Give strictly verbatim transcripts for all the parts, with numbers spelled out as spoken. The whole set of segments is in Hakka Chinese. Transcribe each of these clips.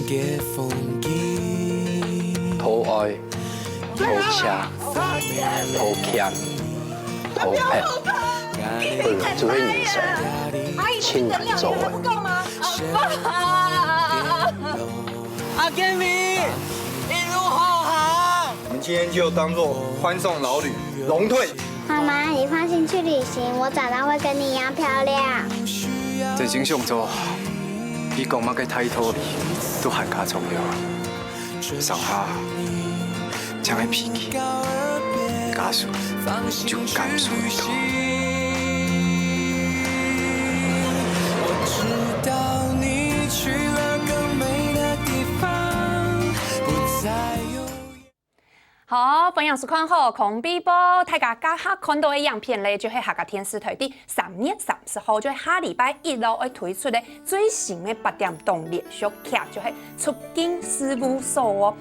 討愛、討食、討欠、討騙，本來就係人生，盡難做个。阿健你一路好行。我们今天就当做欢送老旅，荣退。妈妈，你放心去旅行，我长大会跟你一样漂亮。真心想做，比講麼个大道理都還較重要。上下，像个脾氣，家屬就感受得到。好，歡迎收看《好康飛報》。大家這下看到个影片咧，就係客家電視台第三月三十號，就係下禮拜一咯，愛推出个最新个八點檔連續劇，就係《出境事務所》哦。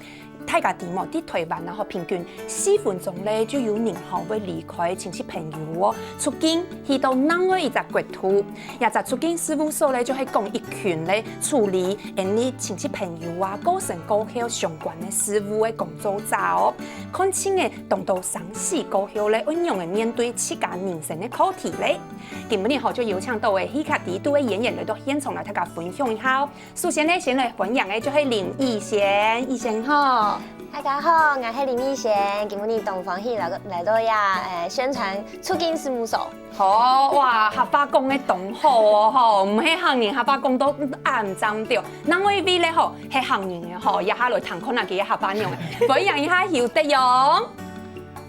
大家知無？在台灣啊，吼，平均四分鐘咧就有人吼會離開親戚朋友哦，出境去到另外一隻國度。這隻出境事務所咧，就係講一群咧處理 恁呢親戚朋友啊過身過後相關个事務个工作者哦。看清个當多生死過後咧，仰般个面對自家人生个課題咧？今晡日吼就邀請到个戲劇裡肚个演員來到現場來大家分享一下哦。首先呢，先來歡迎个就係林以賢，以賢好。大家好，𠊎係林以賢，今晡日當歡喜來來到這，誒，宣傳出境事務所。 好哇，客話講个當好哦吼，毋係客人客話講到恁正調。另外一位咧吼，係客人个吼，這下來聽看下佢个客話仰仔。歡迎一下邱德陽。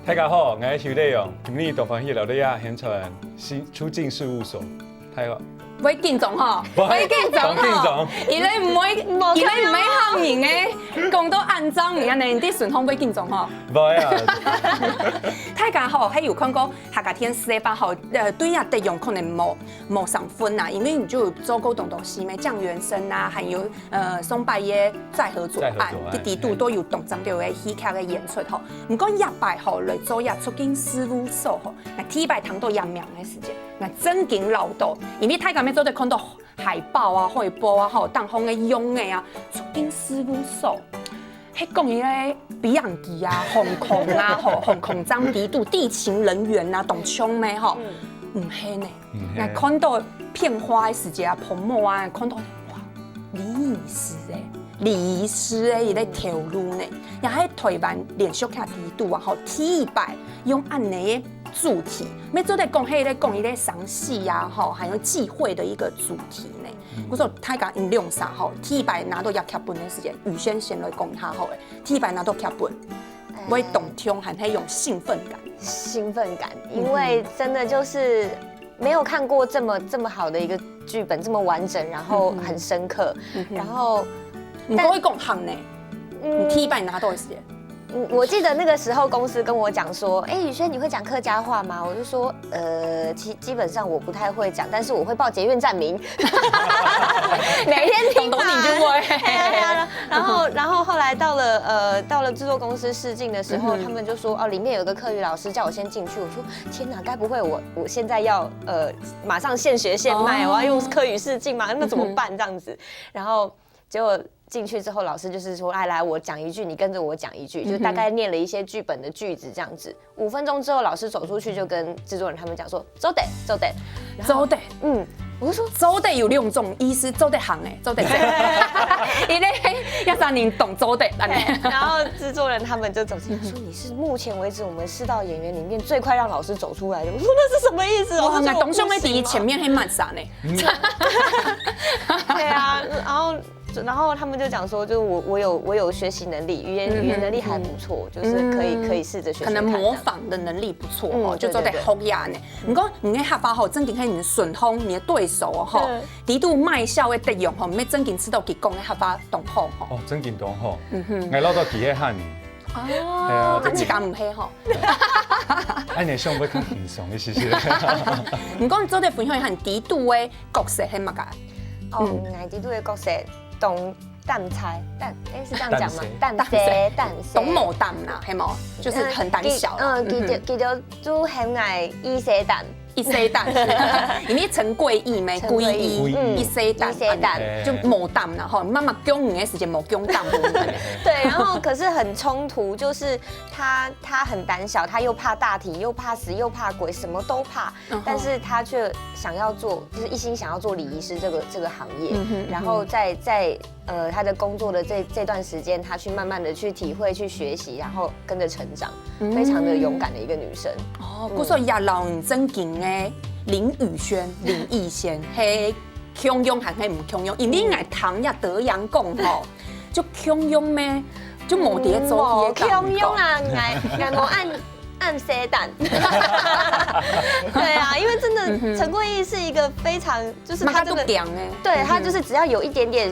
大家好，𠊎係邱德陽，今晡日當歡喜來到這宣傳新出境事務所，大家好。會緊張吼，會會緊張吼，當緊張因為毋會，因為毋係客人个，講到恁正，你安呢，你在順風會緊張吼。毋會啊，大家吼，還有看過 客家電視个話吼，呃，對啊，德陽可能無無上分啦，因為你就有做過當多戲咩，醬園生啊，還有呃松柏葉再合作案，再合作案這裡肚都有當正調个戲劇个演出吼。毋過這擺吼來做這出境事務所吼，𠊎第一擺聽到這名个時節，𠊎正經遶到，因為大家乜做得看到海報啊、海報啊吼，當紅个樣个啊，出境事務所。 係講佢个飛行機啊、航空啊、吼，航空站裡肚地勤人員啊，當像咩吼？毋係呢。𠊎看到片花个時節啊，promo啊，看到哇，禮儀師欸，禮儀師欸，佢个頭路呢，也係台灣連續劇裡肚啊，吼，第一擺用恁呢个主題，乜做得講係咧講一個喪事啊，吼，還有忌諱的一個主題呢。 故所大家恁兩儕吼，第一擺拿到這劇本个時節，預先先來講一下好了。第一擺拿到劇本，會當暢還係用興奮感？興奮感，因為真的就是沒有看過這麼這麼好的一個劇本，這麼完整，然後很深刻，然後毋過會講行呢，你第一擺拿到个時節，嗯，我記得那個時候公司跟我講說，哎，宇軒，你會講客家話嗎？我就說，呃，基基本上我不太會講，但是我會報捷運站名，每天聽懂懂你就會。哎呀哎呀，然後然後後來到了呃到了製作公司試鏡的時候，他們就說哦，裡面有一個客語老師叫我先進去，我說天哪，該不會我我現在要呃馬上現學現賣，我要用客語試鏡嗎？那怎麼辦這樣子？然後結果進去之後，老師就是說，來來，我講一句，你跟著我講一句，就大概念了一些劇本的句子這樣子。五分鐘之後，老師走出去就跟製作人他們講說，做得，做得，然後做得，嗯，我就說做得有兩種意思，做得行欸，做得做。因為一三年懂做得，安呢。然後製作人他們就走進來說，你是目前為止我們四道演員裡面最快讓老師走出來的。我說那是什麼意思？哇，我說那董兄的第一不行嗎前面黑蛮啥呢？對啊，然後然後他們就講說，就是我我有我有學習能力，語言語言能力還不錯，就是可以可以試著學學可能看這樣模仿的能力不錯哦，嗯就做得學呀呢。毋過你个客話吼，正經係你順風，你个對手哦吼，裡肚賣笑个德陽吼，毋係正經知道佢講个客話當好吼。哦，正經當好，𠊎恅著佢係客人，哦，啊，自家毋係吼。恁呢想會較輕鬆一些些。毋過你做得分享一下你裡肚个角色係麼个？哦，𠊎裡肚个角色當膽細，膽，哎，是這樣講嗎？膽膽細，膽細。當無膽啦，係無？就是很膽小啦。嗯，佢就佢就就喊𠊎醫生膽，一世擔，因為陳桂義咩，陳桂義，桂義，嗯，一世擔，一世擔。就無擔啦吼，媽媽供你个時間無供擔。對，然後可是很衝突，就是他他很胆小，他又怕大體，又怕死，又怕鬼，什么都怕，但是他却想要做，就是一心想要做礼仪师这个这个行业，然后在在呃他的工作的这这段时间，他去慢慢的去体会、去学习，然后跟着成长，非常的勇敢的一个女生。哦，故所也老正经个林雨萱、林奕仙，嘿，共樣還係毋共樣？因為𠊎聽也德陽講吼，就共樣咩，就無在做這个感覺。共樣啊，𠊎𠊎無恁恁細膽。对啊，因为真的陈桂义是一个非常，就是他真的，蛮都强欸。对，他就是只要有一点点，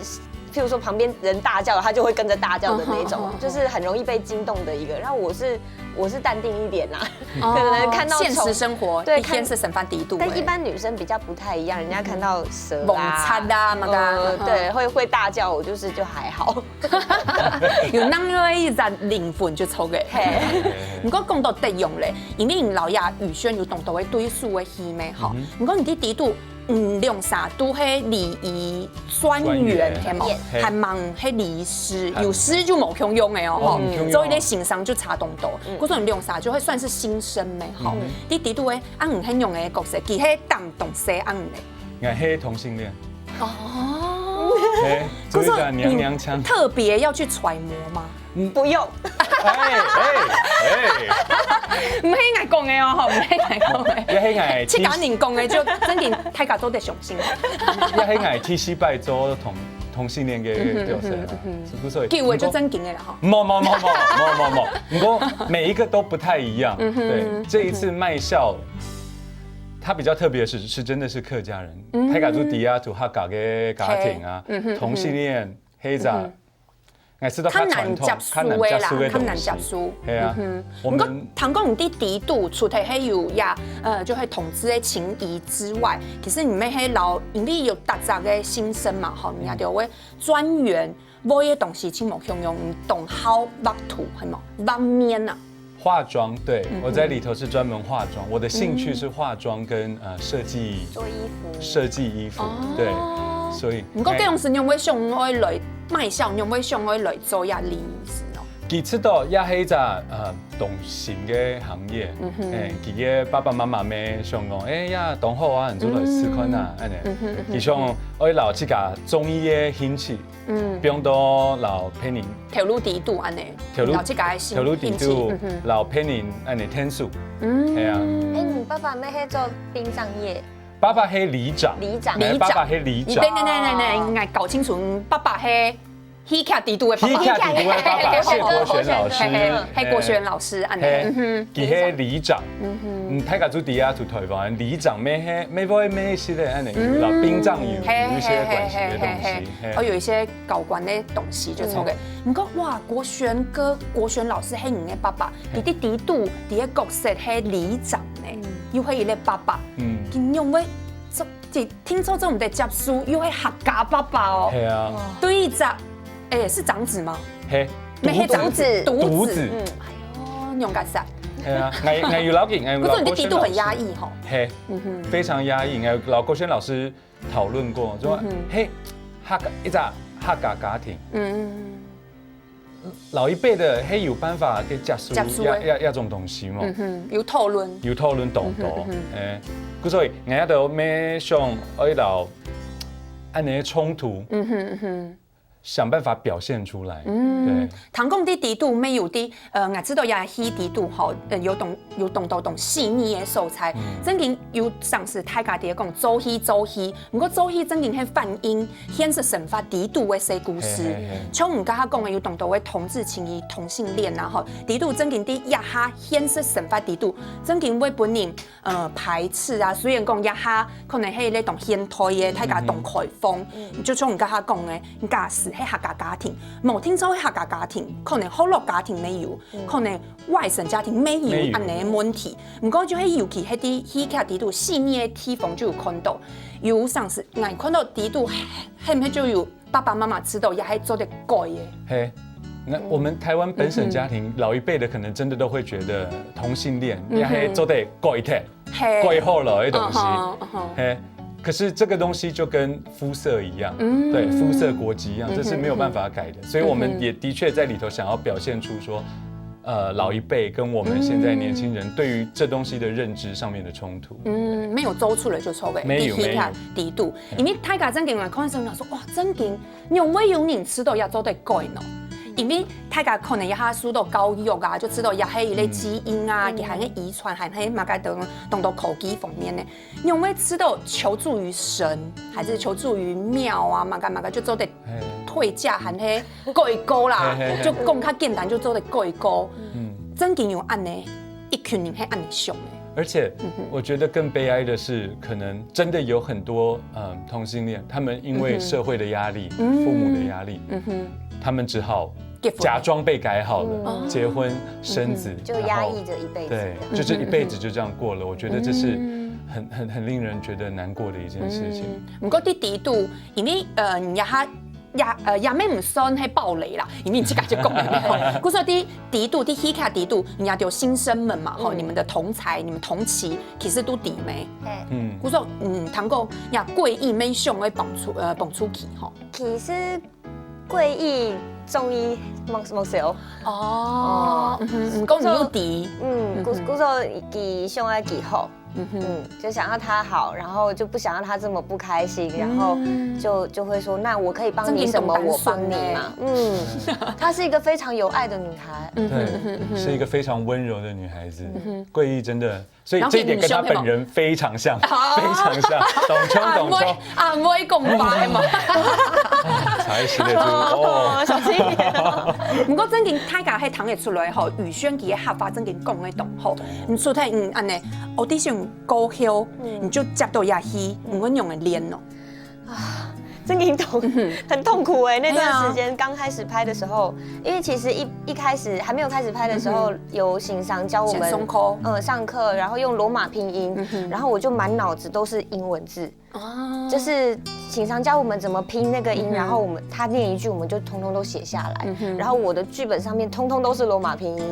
譬如说旁边人大叫，他就会跟着大叫的那种，就是很容易被惊动的一个。然后我是我是淡定一点啦，可能看到现实生活，对，一天是生发底肚。但一般女生比较不太一样，人家看到蛇啦、蟒蛇啦，嘛个，对，会会大叫，我就是就还好。有那个一盏灵魂就错个。嘿，毋过讲到德阳咧，因为你老爷雨萱有当多个对手个戏咩吼，毋过你在底肚，嗯，两三都系礼仪专员，系无？还蛮系礼仪师，有师就无共样个哦吼，所以咧形象就差当多。故所你两三就会算是新生咩吼，你底肚个，啊，你系用个角色，佢系当东西啊咧。 俺系同性恋。哦，嘿，故所做一个娘娘腔。特别要去揣摩吗？不用。哎哎哎，毋系俺讲个哦，吼，毋系俺讲个。也系俺七家人讲个就真正大家都得相信。也系俺七七拜做同同性恋个角色啊，是不是？给我就正经个啦哈。冇冇冇冇冇冇冇，不过每一个都不太一样。对，这一次卖笑。 他比较特别的是，是真的是客家人，大家都知啊，都客家个家庭啊，同性恋、黑仔，还是都较传统、较难接受个东西。较难接受啦，较难接受。系啊，我们。毋过，听讲你在底肚，除了还有呀，呃，就系同志个情谊之外，其实你们还老，因为有搭杂个新生嘛，吼，你也就会专员。 我个东西真无共样，你懂好画图，系无？画面啊。化妆，对，我在里头是专门化妆，我的兴趣是化妆跟呃设计，做衣服，设计衣服，对，所以。毋过，这样是你会想要来卖笑，你会想要来做呀，意思哦？其实都也系一个呃同性个行业，哎，其实爸爸妈妈们想讲，哎呀，当好啊，你就来试看啊，安尼。其实我老自家中意个兴趣， 嗯，放到老陪人，投入底肚安尼，投入老自家个心，投入底肚，兴趣，嗯哼，老陪人安尼天数，嗯，系啊。哎，你爸爸乜系做殡葬业？爸爸系里长，里长，哎，爸爸系里长。你等等等等等，应该搞清楚，你爸爸系戏剧底肚个爸爸，戏剧底肚个爸爸，谢国权老师，嘿，嘿，国权老师安尼，嗯哼，佢系里长，嗯哼，嗯，大家都知啊，在台湾里长乜系乜会乜系个安尼，有老殡葬有有一些关系个东西，嘿。哦，有一些 搞官个东西就错个。毋过哇，国权哥、国权老师系你个爸爸，佢在底肚，佢个角色系里长呢，又系你个爸爸，嗯，佢仰会做，佢听说做毋得接受，又系客家爸爸哦。系啊，对一只，哎，是长子吗？嘿，没，系长子，独子，独子，嗯，哎呦，勇敢噻。系啊，我我有老紧，我有老，可是你的底肚很压抑吼。嘿，嗯哼，非常压抑。我老国权老师 讨论过，说，嘿，客家一只客家家庭，嗯，老一辈的，嘿，有办法去接受接受的，呀呀呀，这种东西嘛，嗯哼，有讨论，有讨论懂懂，哎，故所以，人家都没想，哎，老，安尼冲突，嗯哼嗯哼。 想办法表现出来。嗯，对，听讲在底肚乜有在，呃，我知道也戏底肚吼，呃，有当有当多当细腻个素材，正经有常时大家在讲做戏做戏，毋过做戏正经系反映现实生活底肚个小故事。像你刚刚讲个有当多个同志情谊、同性恋啊，吼，底肚正经在一下现实生活底肚，正经会分人 呃，排斥啊。虽然讲一下可能系咧当现代个，大家当开放，就像你刚刚讲个，假使系客家家庭，无听说客家家庭，可能福佬家庭乜有，可能外省家庭乜有安尼个问题。毋过就系尤其系在戏剧底肚细腻个地方就有看到，有常时，哎，看到底肚，系毋系就有爸爸妈妈知道也系做得改个。嘿，那我们台湾本省家庭，老一辈的可能真的都会觉得同性恋也系做得改脱。嘿，蓋好了的东西，嗯哼，嗯哼。嘿，可是这个东西就跟肤色一样，嗯。对，肤色国籍一样，嗯哼，这是没有办法改的。所以我们也的确在里头想要表现出说，呃，老一辈跟我们现在年轻人对于这东西的认知上面的冲突。嗯，没有走出来就错个，没有，第一个没有。底肚，因为大家正经来看生讲说，哇，正经，仰会有人知道也做得改呢？因为大家可能也下受到教育啊，就知道也系一个基因啊，嗯。也系个遗传，还系嘛个等等到科技方面呢。 仰会知道求助于神，还是求助于庙啊，嘛个嘛个，就做得退价，还是改过啦，嘿嘿嘿。就讲较简单，就做得改过。嗯。正经有恁呢，一群人系恁呢想的。而且，嗯哼。我觉得更悲哀的是，可能真的有很多，嗯，同性恋，他们因为社会的压力、嗯哼。父母的压力，嗯哼。他们只好结婚。假装被改好了，嗯。结婚、生子，嗯哼。就压抑着一辈子。然后，对，就是一辈子就这样过了。嗯。我觉得这是很，很，很令人觉得难过的一件事情。嗯。毋过在底肚，因为，呃，也下，也，呃，也毋算系暴雷啦，因为自家就讲了。故所在底肚，在戲剧底肚，人家就新生们嘛，吼，嗯。你们的同才、你们同期，其实都知咩？嘿。嗯。故所，嗯，通讲，也过意面向个帮助，呃，帮助期吼。其实过意中意毛，毛小。哦，哦。嗯哼，毋过你又知。嗯，故，嗯哼。故所佢想要佢好。嗯哼。嗯，就想要他好，然后就不想要他这么不开心，然后就，嗯。就会说，那我可以帮你什么，我帮你嘛。正经当单纯呢。嗯，她是一个非常有爱的女孩。嗯哼，对，嗯哼，嗯哼。是一个非常温柔的女孩子。嗯哼。桂意真的，所以这一点跟她本人非常像，然后给你凶，对吗？非常像，懂冲，懂冲。啊，我，啊，我讲白嘛。才是的，就是，哦。哦，小心一点哦。毋过正经大家系听得出来吼，宇轩佢个客话正经讲个当好。毋出太，嗯，恁呢，audition过后，嗯。你就接到下去，嗯。你会仰个练哦？啊，正经痛，嗯哼。很痛苦欸，那段时间，哎呀。刚开始拍的时候，因为其实一，一开始还没有开始拍的时候，嗯哼。有先生教我们，先生课。嗯，上课，然后用罗马拼音，嗯哼。然后我就满脑子都是英文字。哦。就是先生教我们怎么拼那个音，嗯哼。然后我们，他念一句，我们就通通都写下来。嗯哼。然后我的剧本上面通通都是罗马拼音。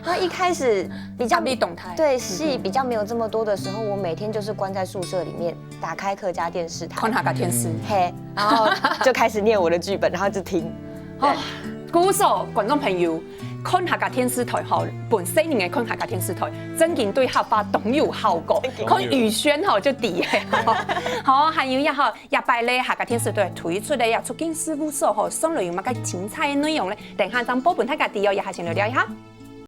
那一开始比较，压力动态。对，戏比较没有这么多的时候，嗯哼。我每天就是关在宿舍里面，打开客家电视台。看客家电视。嗯。嘿，然后就开始念我的剧本，然后就听。对。哦，故所，观众朋友，看客家电视台吼，本身人个看客家电视台，正经对客话当有效果。正经有。看宇轩吼，就知个吼。好，还有一下吼， 下擺咧，客家电视台推出个呀，出境事务所吼，算来有么个精彩个内容咧？等下正报分大家知哦，這下先來尞一下。